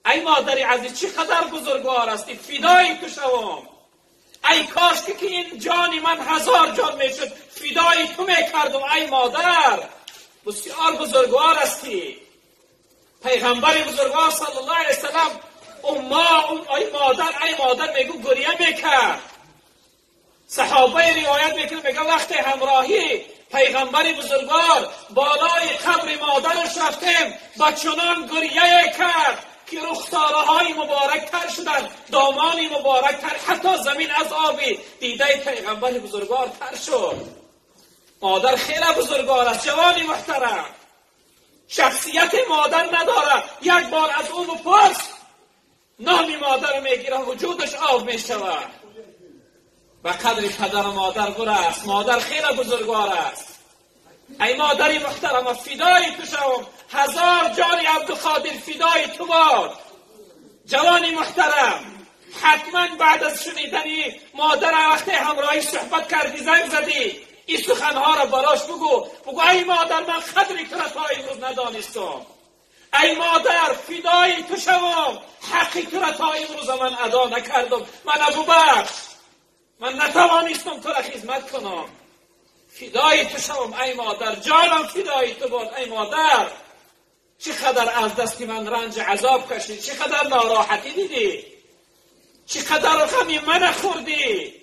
ای مادر عزیز چقدر بزرگوار هستی، فدای تو شوم. ای کاش که این جان من 1000 جان میشد، فدای تو میکردم. ای مادر بسیار بزرگوار هستی. پیغمبر بزرگوار صلی الله علیه وسلم ای مادر، ای مادر میگو گریه میکرد. صحابه روایت میکنه، میگه وقت همراهی پیغمبر بزرگوار بالای قبر مادرش رفتیم، با چنان گریه کرد که رخساره های مبارک تر شدند، دامان مبارک تر، حتی زمین از آبی دیده پیغمبر بزرگوار تر شد. مادر خیلی بزرگوار است. جوانی محترم، شخصیت مادر نداره، یک بار از او بپرس، نام مادر میگیره وجودش آب میشود. و قدر پدر و مادر برست. مادر خیلی بزرگوار است. ای مادری محترم، فدای تو شوم، 1000 جان عبدالقادر فدای تو باد. جوانی محترم، حتما بعد از شنیدنی مادر وقتی همراهی صحبت کردی، زنگ زدی، این سخنها را براش بگو. بگو ای مادر من قدر تو را تا امروز ندانستم. ای مادر فدای تو شوم، حقی تو را تا امروز من ادا نکردم. من ابوبکر، من نتوانستم تو را خدمت کنم. فدای تو شوم ای مادر، جانم فدای تو باد. ای مادر چقدر از دست من رنج عذاب کشید، چقدر ناراحتی دیدی، چقدر غمی من خوردی.